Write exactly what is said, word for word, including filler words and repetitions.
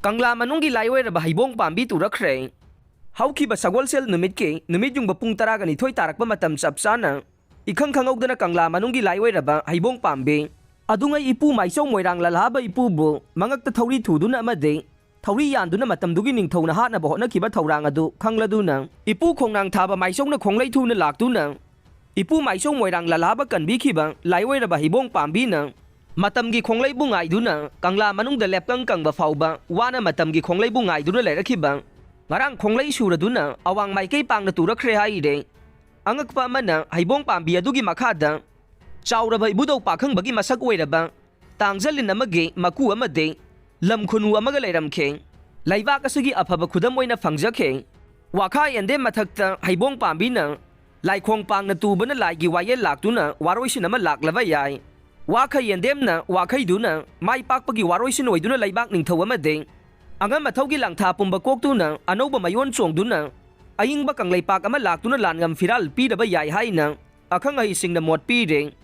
ꯀꯪꯂꯥ ꯃꯅꯨꯡꯒꯤ ꯂꯥꯏ ꯑꯣꯏꯔꯕ ꯍꯩꯕꯣꯡ ꯄꯥꯝꯕꯤ ꯇꯨꯔꯛꯈ꯭ꯔꯦ꯫ ꯍꯧꯈꯤꯕ ꯁꯒꯣꯜꯁꯦꯜ ꯅꯨꯃꯤꯠꯀꯤ ꯅꯨꯃꯤꯠ ꯌꯨꯡꯕ ꯄꯨꯡ ꯇꯔꯥꯒ ꯅꯤꯊꯣꯏ ꯇꯥꯔꯛꯄ ꯃꯇꯝ ꯆꯞ ꯆꯥꯅ ꯏꯈꯪ ꯈꯪꯍꯧꯗꯅ ꯀꯪꯂꯥ ꯃꯅꯨꯡꯒꯤ ꯂꯥꯏ ꯑꯣꯏꯔꯕ ꯍꯩꯕꯣꯡ ꯄꯥꯝꯕꯤ ꯑꯗꯨꯉꯩ ꯏꯄꯨ ꯃꯥꯏꯆꯧ ꯃꯣꯏꯔꯥꯡ ꯂꯥꯜꯍꯥꯕ ꯏꯄꯨꯕꯨ ꯃꯉꯛꯇ ꯊꯧꯔꯤ ꯊꯨꯗꯨꯅ ꯑꯃꯗꯤ ꯊꯧꯔꯤ ꯌꯥꯟꯗꯨꯅ ꯃꯇꯝꯗꯨꯒꯤ ꯅꯤꯡꯊꯧꯅ ꯍꯥꯠꯅꯕ ꯍꯣꯠꯅꯈꯤꯕ ꯊꯧꯔꯥꯡ ꯑꯗꯨ ꯈꯪꯂꯗꯨꯅ ꯏꯄꯨ ꯈꯣꯡꯅꯥꯡ ꯊꯥꯕ ꯃꯥꯏꯆꯧꯅ ꯈꯣꯡꯂꯩ ꯊꯨꯅ ꯂꯥꯛꯇꯨꯅ ꯏꯄꯨ ꯃꯥꯏꯆꯧ ꯃꯣꯏꯔꯥꯡ ꯂꯥꯜꯍꯥꯕ ꯀꯟꯕꯤꯈꯤꯕ ꯂꯥꯏ ꯑꯣꯏꯔꯕ ꯍꯩꯕꯣꯡ ꯄꯥꯝꯕꯤꯅ ꯃꯇꯝꯒꯤ ꯈꯣꯡꯂꯩꯕꯨ ꯉꯥꯏꯗꯨꯅ ꯀꯪꯂꯥ ꯃꯅꯨꯡꯗ ꯂꯦꯞꯀꯪ ꯀꯪꯕ ꯐꯥꯎꯕ ꯋꯥꯅ ꯃꯇꯝꯒꯤ ꯈꯣꯡꯂꯩꯕꯨ ꯉꯥꯏꯗꯨꯅ ꯂꯩꯔꯛꯈꯤꯕ ꯉꯔꯥꯡ ꯈꯣꯡꯂꯩ ꯁꯨꯔꯗꯨꯅ ꯑꯋꯥꯡ ꯃꯥꯏꯀꯩ ꯄꯥꯡꯅ ꯇꯨꯔꯛꯈ꯭ꯔꯦ ꯍꯥꯏꯔꯦ꯫ ꯑꯉꯛꯄ ꯑꯃꯅ ꯍꯩꯕꯣꯡ ꯄꯥꯝꯕꯤ ꯑꯗꯨꯒꯤ ꯃꯈꯥꯗ ꯆꯥꯎꯔꯕ ꯏꯕꯨꯙꯧ ꯄꯥꯈꯪꯕꯒꯤ ꯃꯁꯛ ꯑꯣꯏꯔꯕ ꯇꯥꯡꯖꯂꯤꯟ ꯑꯃꯒꯤ ꯃꯀꯨ ꯑꯃꯗꯤ ꯂꯝ ꯈꯨꯅꯨ ꯑꯃꯒ ꯂꯩꯔꯝꯈꯤ꯫ ꯂꯩꯕꯥꯛ ꯑꯁꯤꯒꯤ ꯑꯐꯕ ꯈꯨꯗꯝ ꯑꯣꯏꯅ ꯐꯪꯖꯈꯤ꯫ ꯋꯥꯈꯥ ꯌꯦꯟꯗꯦꯝ ꯃꯊꯛꯇ ꯍꯩꯕꯣꯡ ꯄꯥꯝꯕꯤꯅ ꯂꯥꯏꯈꯣꯡ ꯄꯥꯡꯅ ꯇꯨꯕꯅ ꯂꯥꯏꯒꯤ ꯋꯥꯌꯦꯜ ꯂꯥꯛꯇꯨꯅ ꯋꯥꯔꯣꯏꯁꯤꯟ ꯑꯃ ꯂꯥꯛꯂꯕ ꯌꯥꯏ꯫ ꯋꯥꯈꯩ ꯌꯦꯟꯗꯦꯝꯅ ꯋꯥꯈꯩꯗꯨꯅ ꯃꯥꯏ ꯄꯥꯛꯄꯒꯤ ꯋꯥꯔꯣꯏꯁꯤꯟ ꯑꯣꯏꯗꯨꯅ ꯂꯩꯕꯥꯛ ꯅꯤꯡꯊꯧ ꯑꯃꯗꯤ ꯑꯉꯝ ꯑꯊꯧꯒꯤ ꯂꯥꯡꯊꯥ ꯄꯨꯝꯕ ꯀꯣꯛꯇꯨꯅ ꯑꯅꯧꯕ ꯃꯌꯣꯟ ꯆꯣꯡꯗꯨꯅ ꯑꯏꯪꯕ ꯀꯪꯂꯩꯄꯥꯛ ꯑꯃ ꯂꯥꯛꯇꯨꯅ ꯂꯥꯟꯉꯝ ꯐꯤꯔꯥꯜ ꯄꯤꯔꯕ ꯌꯥꯏ ꯍꯥꯏꯅ ꯑꯈꯪ ꯑꯍꯩꯁꯤꯡꯅ ꯃꯣꯠ ꯄꯤꯔꯦ꯫